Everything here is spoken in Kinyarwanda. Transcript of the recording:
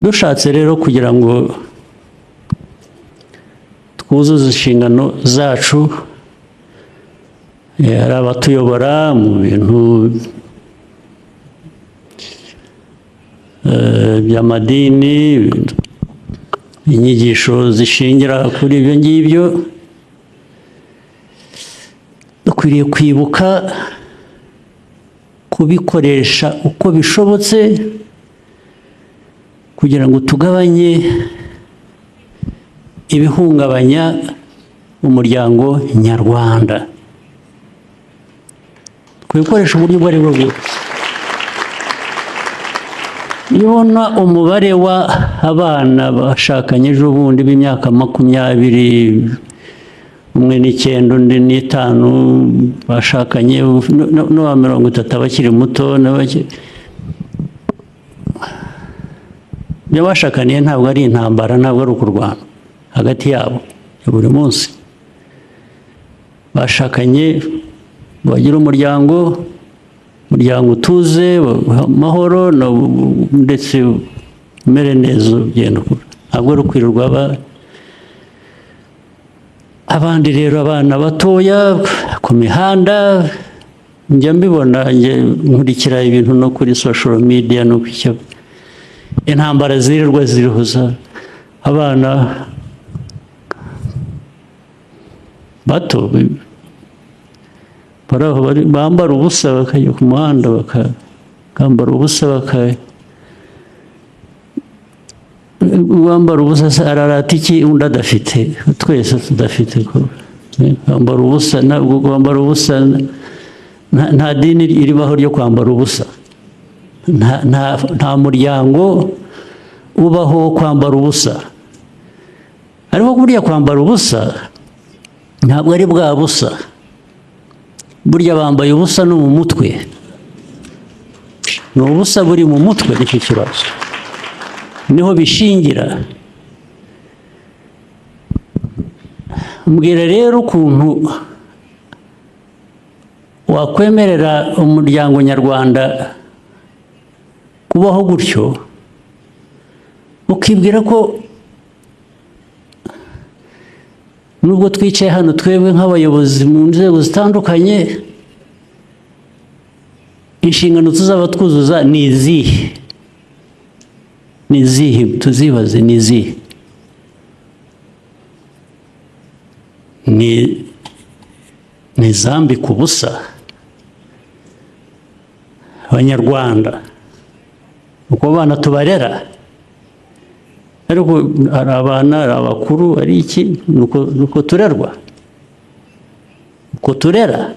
Dushatse rero kugira ngo twuzuze inshingano zacu, hari abatuyobora mu bintu by'amadini, inyigisho zishingira kuri ibyo ngibyo, dukwiriye kwibuka kubikoresha uko bishobotse kugira ngo tugabanye ibihungabanya umuryango nyarwanda. Kubikoresha uburyo ubwo ari bwo bwose. Iyo ubona umubare w'abana bashakanye ejo bundi b'imyaka 20, umwe 9, undi 5, bashakanye, n'uwa 30 abakiri muto, ibyo bashakaniye ntabwo ari intambara, ntabwo ari ukurwana hagati yabo ya buri munsi. Bashakanye bagire umuryango, umuryango utuze, amahoro, ndetse umere neza, ugenda ukura. Ntabwo ari ukwirirwa abandi rero abana batoya ku mihanda, njya mbibona, njye nkurikira ibintu no kuri social media, no ku icyo intambara zirirwa zirihuza abana bato bari aho bambara ubusa bakajya ku muhanda, bakambara ubusa, wambara ubusa se ararata iki undi adafite? Twese tudafite ko kwambara ubusa, ntabwo kwambara ubusa, nta dini ribaho ryo kwambara ubusa, nta muryango ubaho wo kwambara ubusa. Ariko burya kwambara ubusa ntabwo ari bwa busa, burya bambaye ubusa no mu mutwe, ni ubusa buri mu mutwe, nicyo kibazo, niho bishingira. Mbwira rero ukuntu wakwemerera umuryango nyarwanda kubaho gutyo, ukibwira ko nubwo twicaye hano twebwe nk'abayobozi mu nzego zitandukanye, inshingano tuzaba twuzuza ni izihe? Ni izihe? Tuzibaze, ni izihe? Ni izambika ubusa Abanyarwanda, uko abana tubarera, ariko hari abana, hari abakuru, hari iki, ni uko turerwa, uko turera.